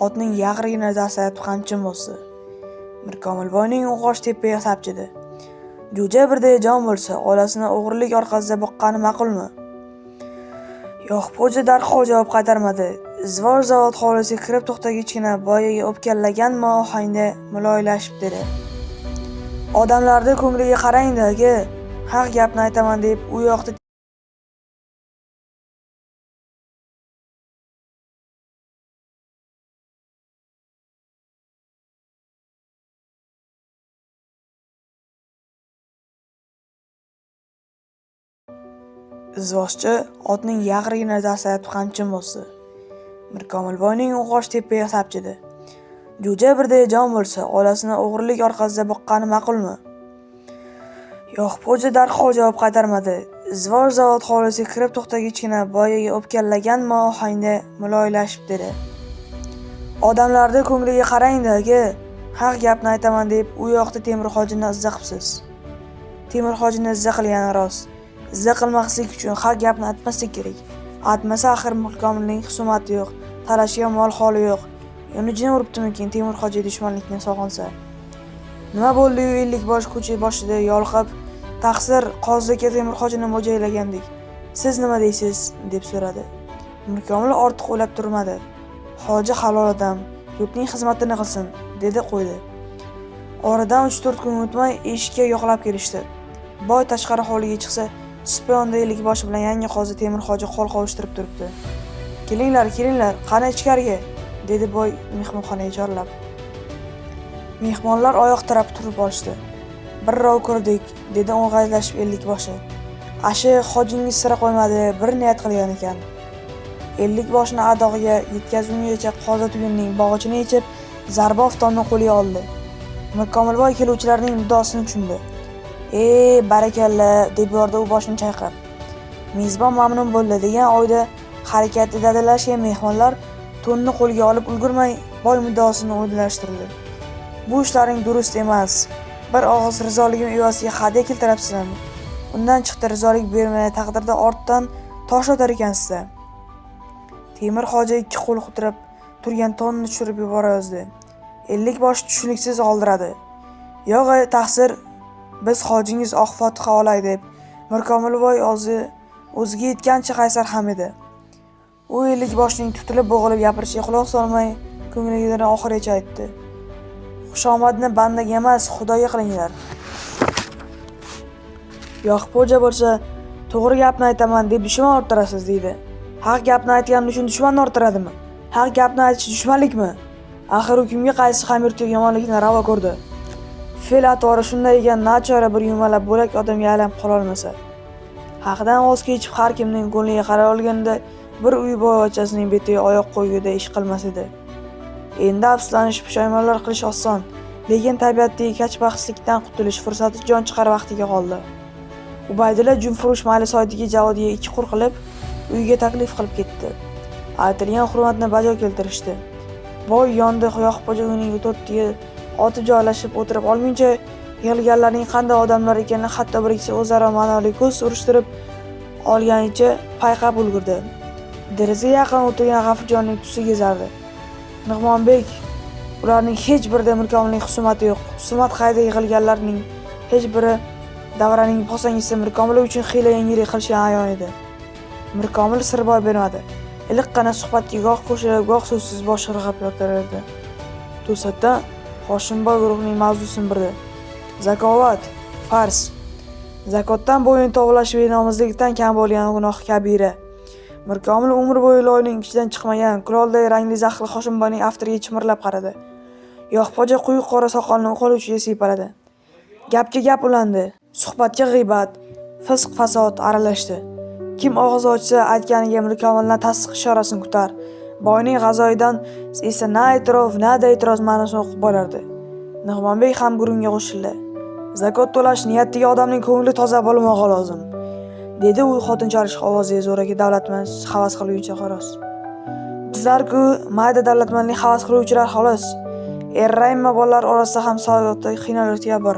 Otning yag'rigini dastlab qamchin bosdi. Mirkomilboyning o'g'osh tepaga sapchidi. Jo'ja birday jon bo'lsa, olasini o'g'irlik orqasida boqqani ma'qulmi? Yoqub xo'ja darhol javob qaytarmadi. Izvosh zavod hovlisiga kirib to'xtagachgina boyaga o'pkalaganmi ohangda muloyimlashib dedi. Odamlarni ko'ngliga qarang-da, aka, haq gapni aytaman deb u yoqda Izvoshchi otning yag'rigini dastlab qamchin bosdi. Mirkomilboyning o'g'osh tepaga sapchidi. Jo'ja birday jon bo'lsa, olasini o'g'irlik orqasida boqqani ma'qulmi? Yoqub xo'ja darhol javob qaytarmadi. Izvosh zavod hovlisiga kirib to'xtagachgina boyaga o'pkalaganmi ohangda muloyimlashib dedi. Odamlarni ko'ngliga qarang-da, aka, haq gapni aytaman deb u yoqda Temir hojini izza qilibsiz. Temir hojini izza qilgani rost. Izza qilmaslik uchun haq gapni aytmaslik kerak. Aytmasa axir Mirkomilning husumati yo'q, talashga mol holi yo'q. Uni jin uribdimikin Temur hojiga dushmanlikni sog'insa. Nima bo'ldi-yu Ellikbosh ko'cha boshida yolqab, taqsir qozi aka Temur hojini mo'jaylagandik. Siz nima deysiz? Deb so'radi. Mirkomil ortiq o'ylab turmadi. Hoji halol odam, yurtning xizmatini qilsin, dedi qo'ydi. Oradan 3-4 kun o'tmay eshikka yo'qlab kelishdi. Boy tashqari hovliga chiqsa, supa yonida Ellikboshi bilan yangi qozi Temur hoji qo'l qovushtirib turibdi. Kelinglar, kelinglar, qani ichkariga, dedi boy mehmonxonaga chorlab. Mehmonlar oyoq tirab turib olishdi. Birrov ko'rdik, dedi o'ng'aylashib Ellikboshi. Ashi hojingiz sira qo'ymadi, bir niyat qilgan ekan. Ellikboshini adog'iga yetkazgungacha qozi tugunning bog'ichini yechib, zarbof tonni qo'liga oldi. Mirkomilboy keluvchilarning muddaosini tushundi. "E, barakalla", deb yubordi u boshini chayqab. Mezbon mamnun bo'ldi degan oyda harakatda dadillashgan mehmonlar to'nni qo'lga olib ulgurmay boy muddaosini oydinlashtirdi. Bu ishlaring durust emas. Bir og'iz rizoligim evaziga hadya keltirapsizlarmi? Undan chiqdi rizolik bermagan taqdirda ortdan tosh otar ekansiz. Temir hoji ikki qo'l qutirib turgan to'nni tushirib yuborayozdi. Ellikboshi tushuniksiz oldiradi. "Yo'q, taqsir, biz hojingiz oq fotiha olay" deb Mirkomilboy o'ziga yetgancha qaysar ham edi. U Ellikboshining tutilib bo'g'ilib gapirishiga quloq solmay, ko'nglidagilarni oxirigacha aytdi. Xushomadni bandaga emas, Xudoga qilinglar. Yoqub xo'ja bo'lsa, to'g'ri gapni aytaman deb dushman orttirasiz deydi. Haq gapni aytganim uchun dushmanni orttiradimi? Haq gapni aytish dushmanlikmi? Axir u kimga qaysi hamyurtga yomonlikni ravo ko'rdi? Fe'l atvori shunday ekan, nachora bir yumalab bo'lak odamga aylanib qololmasa. Haqdan voz kechib har kimning ko'ngliga qaray olganda bir uy boyvachchasining betiga oyoq qo'yguday ish qilmas edi. Endi afsuslanish, pushaymonlar qilish oson, lekin tabiatdagi kachbaxtlikdan qutulish fursati jon chiqar vaqtiga qoldi. Ubaydulla junfurush Maylisoydagi Javodiga ikki qur qilib, uyiga taklif qilib ketdi. Aytilgan hurmatni bajo keltirishdi. Boy yondi Yoqub xo'ja uyining to'rtiga otib joylashib o'tirib olguncha yig'ilganlarning qanday odamlar ekanini hatto bir ikkisi o'zaro ma'noli ko'z urishtirib olganicha payqab ulgurdi. Derazaga yaqin o'tirgan G'afurjonning tusi gezardi. Nig'monbek, ularning hech birida Mirkomilning husumati yo'q. Husumat qayda yig'ilganlarning hech biri davraning posangisi Mirkomil uchun xiyla yangilik qilishgan ayon edi. Mirkomil sir boy bermadi. Iliqqina suhbatga goh qo'shilib, goh so'zsiz bosh irg'ab yotaverdi. To'satdan Hoshimboy guruhning mavzusini burdi. Zakovat farz. Zakotdan bo'yin tovlash benomuzlikdan kam bo'lgan gunoh kabira. Mirkomil umr bo'yi loyning ichidan chiqmagan kulolday rangli zaxli Hoshimboyning aftiriga chimirilib qaradi. Yoqub xo'ja quyuq qora soqolini qo'l uchiga siypaladi. Gapga gap ulandi, suhbatga g'iybat, fisq-fasod aralashdi. Kim og'iz ochsa aytganiga Mirkomildan tasdiq ishorasini kutar. Boyning g'azoyidan esa na e'tirof, na da e'tiroz ma'nosini o'qib borardi. Nig'monbek ham gurungga qo'shildi. Zakot to'lash niyatidagi odamning ko'ngli toza bo'lmog'i lozim, dedi u xotin chalish ovoziga zo'raki davlatmand havas qilguncha xolos. Bizlar-ku mayda davlatmandlik havas qiluvchilar xolos. Errayma bolalar orasida ham saodatda qiynalayotgan bor.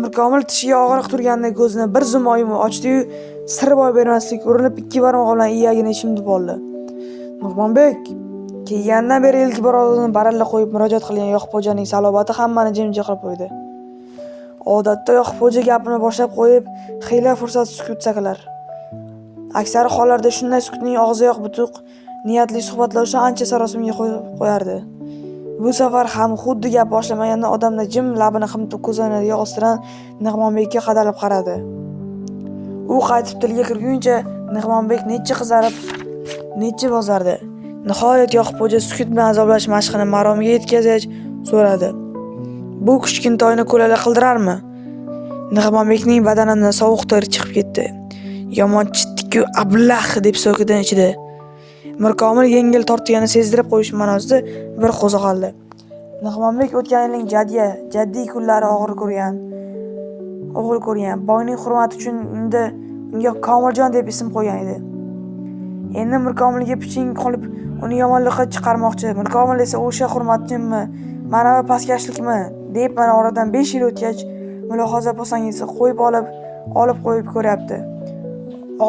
Mirkomil tishiga og'riq turganda ko'zini bir zum oyimib ochdi-yu, sir boy bermaslikka urinib ikki barmog'i bilan iyagini chimdib oldi. Nug'monbek, Kelganidan beri ilk bor ovozini baralla qo'yib murojaat qilgan Yoqubxo'janing salobati hammani jimjit qilib qo'ydi. Odatda Yoqubxo'ja gapini boshlab qo'yib, xiyla fursat sukut saqlar. Aksar hollarda shunday sukutning og'ziyoq butuq niyatli suhbatloshni ancha sarosimaga qo'yib qo'yardi. Bu safar ham xuddi gap boshlamaganda odamday jim, labini qimtib, ko'zoynagiga ostidan Nig'monbekka qadalib qaradi. U qaytib tilga kirguncha Nig'monbek necha qizarib, necha bozardi. Nihoyat Yoqubxo'ja sukut bilan azoblash mashqini maromiga yetkazgach so'radi: "Bu kichkintoyni ko'lala qildirarmi?" Nig'monbekning badanidan sovuq ter chiqib ketdi. "Yomon chitdi-ku, ablah", deb so'kdi ichida. Mirkomil yengil tortganini sezdirib qo'yish ma'nosida bir qo'zg'aldi. Nig'monbek o'tgan yilning jadya, jaddiy kunlari og'ir ko'rgan, o'g'il ko'rgan, boyning hurmati uchun unda unga Komiljon deb ism qo'ygan edi. Endi Mirkomilga piching qilib uni yomonlikqa chiqarmoqchi. Mirkomil esa o'sha hurmatchimi, manavi pastkashlikmi, deb mana oradan 5 yil o'tgach mulohaza posangisi qo'yib olib, olib qo'yib ko'ryapti.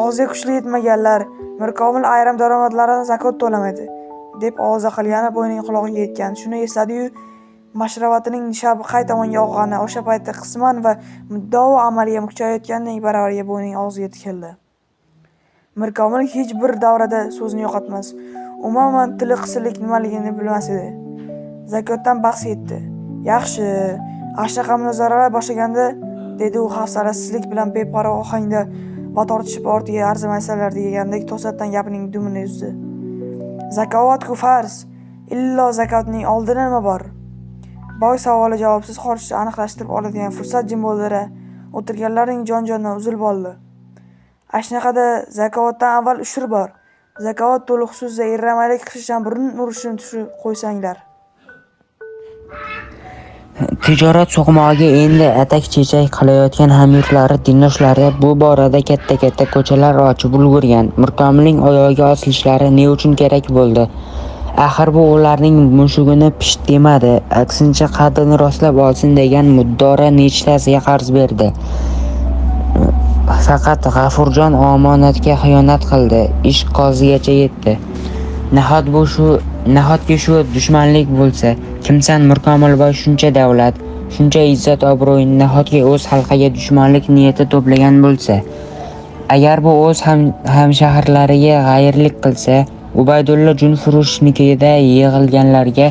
Og'ziga kuchli yetmaganlar Mirkomil ayrim daromadlaridan zakot to'lamaydi, deb ovoza qilgani boyning qulog'iga yetgan. Shuni esladi-yu, mashravatining nishabi qay tomonga og'gani o'sha paytda qisman va muddao amalga kuchayotgandek baravariga boyning og'ziga tikildi. Mirkomil hech bir davrada so'zni yo'qotmas, umuman tili qisiqlik nimaligini bilmas edi. Zakotdan bahs ketdi. "Yaxshi, ashnaqa munozaralar boshlaganda", dedi u hafsalasizlik bilan beparvo ohangda va tortishib ortiga arzimaysanlar degandek to'satdan gapining dumini uzdi. "Zakovat-ku farz, illo zakotning oldida nima bor?" Boy savoli javobsiz qolishini aniqlashtirib oladigan fursat jim bo'ldi-da, o'tirganlarning jon-jonidan uzilib oldi. "Ashnaqada zakovatdan avval ushur bor. Zakovat to'liq xususida erramaylik qilishdan burun urushni tushirib qo'ysanglar." Tijorat so'qmog'iga endi atak-chechak qilayotgan hamyurtlari, dindoshlari bu borada katta-katta ko'chalar ochib ulgurgan. Mirkomilning oyog'iga osilishlari ne uchun kerak bo'ldi? Axir bu ularning mushugini pisht demadi, aksincha qaddini rostlab olsin degan muddoro nechtasiga qarz berdi. Faqat G'afurjon omonatga xiyonat qildi. Ish qozigacha yetdi. Nahotki shu dushmanlik bo'lsa? Kimsan Mirkomilboy shuncha davlat, shuncha izzat obro'yini nahotki o'z xalqiga dushmanlik niyati to'plagan bo'lsa? Agar bu o'z hamshaharlariga g'ayirlik qilsa, Ubaydulla junfurushnikida yig'ilganlarga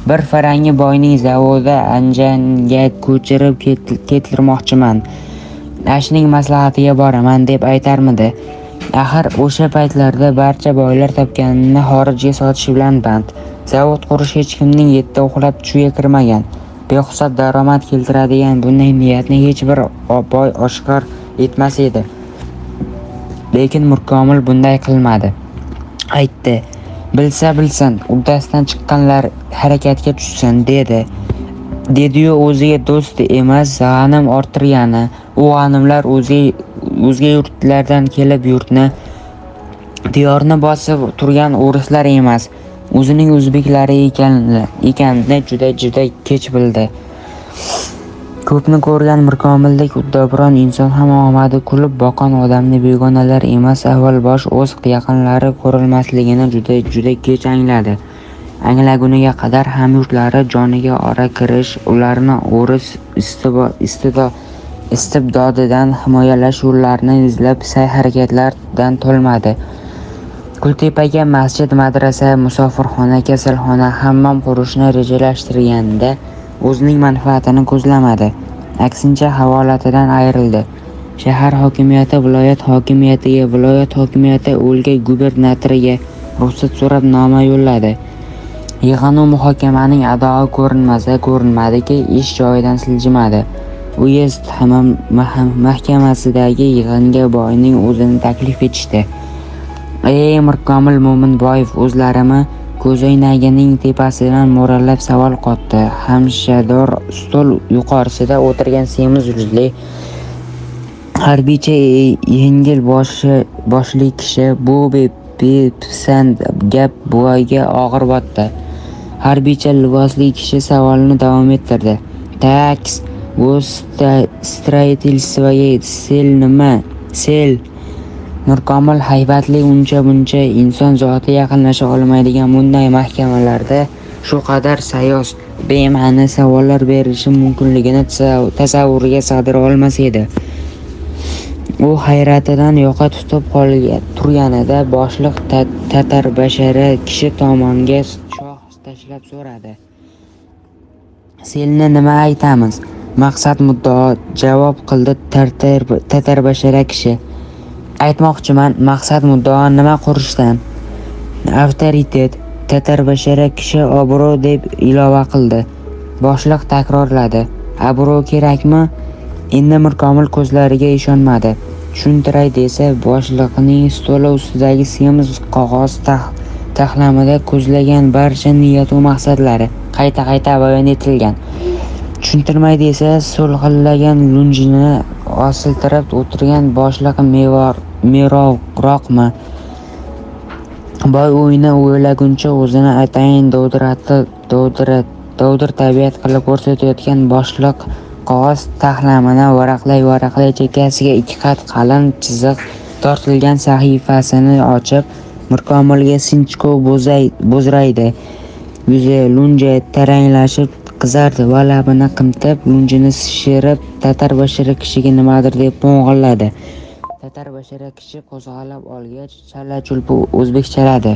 bir farangi boyning zavodi Anjanga ko'chirib ketirmoqchiman, ashning maslahatiga boraman deb aytarmidi? Axir o'sha paytlarda barcha boylar topganini xorijga sotish bilan band. Zavod qurish hech kimning yetti uxlab tushiga kirmagan. Behisob daromad keltiradigan bunday niyatni hech bir boy oshkor etmas edi. Lekin Mirkomil bunday qilmadi. Aytdi: "Bilsa bilsin, uddasidan chiqqanlar harakatga tushsin", dedi. Dedi-yu o'ziga do'st emas g'anim orttirgani, u g'animlar o'zga yurtlardan kelib yurtni, diyorni bosib turgan o'rislar emas, o'zining o'zbeklari ekanini juda-juda kech bildi. Ko'pni ko'rgan Mirkomildek uddabron inson ham omadi kulib boqqan odamni begonalar emas, avval bosh o'z yaqinlari ko'rolmasligini juda-juda kech angladi. Anglaguniga qadar hamyurtlari joniga ora kirish, ularni o'ris istibdodidan himoyalash yo'llarini izlab sa'y-harakatlardan tolmadi. Kultepaga masjid, madrasa, musofirxona, kasalxona, hammom qurishni rejalashtirganda o'zining manfaatini ko'zlamadi. Aksincha havolatidan ayrildi. Shahar hokimiyati viloyat hokimiyatiga, viloyat hokimiyati o'lka gubernatoriga ruxsat so'rab noma yo'lladi. Yig'inu muhokamaning adog'i ko'rinmasa ko'rinmadiki, ish joyidan siljimadi. Uyezd mahkamasidagi yig'inga boyning o'zini taklif etishdi. "Ey Mirkomil Mo'minboyev, o'zlarimi?" Ko'zoynagining tepasidan mo'ralab savol qotdi hamshador stol yuqorisida o'tirgan semiz yuzli, harbiycha yengil boshli kishi. Bu bepisand gap boyga og'ir botdi. Harbiycha libosli kishi savolini davom ettirdi: "Taks, bu строительство ga sel nima? Sel Mirkomil haybatli, uncha-buncha inson zoti yaqinlasha olmaydigan bunday mahkamalarda shu qadar sayoz, bema'ni savollar berilishi mumkinligini tasavvuriga sig'dira olmas edi. U hayratidan yoqa tutib turganida boshliq tatarbashara kishi tomonga shoh tashlab so'radi: "Selni nima aytamiz?" "Maqsad-muddao", javob qildi tatarbashara kishi. "Aytmoqchiman, maqsad-muddao nima qurishdan?" "Avtoritet", tatarbashara kishi "obro'" deb ilova qildi. Boshliq takrorladi: "Obro' kerakmi?" Endi Mirkomil ko'zlariga ishonmadi. Tushuntiray desa, boshliqning stoli ustidagi semiz qog'oz taxlamida ko'zlangan barcha niyatu maqsadlari qayta-qayta bayon etilgan. Tushuntirmay desa, so'lg'inlagan lunjini osiltirib o'tirgan boshliq merovroqmi? Boy o'yini o'ylaguncha o'zini atayin dovdirtabiat qilib ko'rsatayotgan boshliq qog'oz taxlamini varaqlay-varaqlay chekkasiga ikki qat qalin chiziq tortilgan sahifasini ochib, Mirkomilga sinchkov bo'zraydi. Yuzi lunji taranglashib qizardi va labini qimtib, lunjini shishirib, tatarbashara kishiga nimadir deb po'ng'illadi. Tatarbashara kishi qo'zg'alib olgach, chala-chulpa o'zbekchaladi.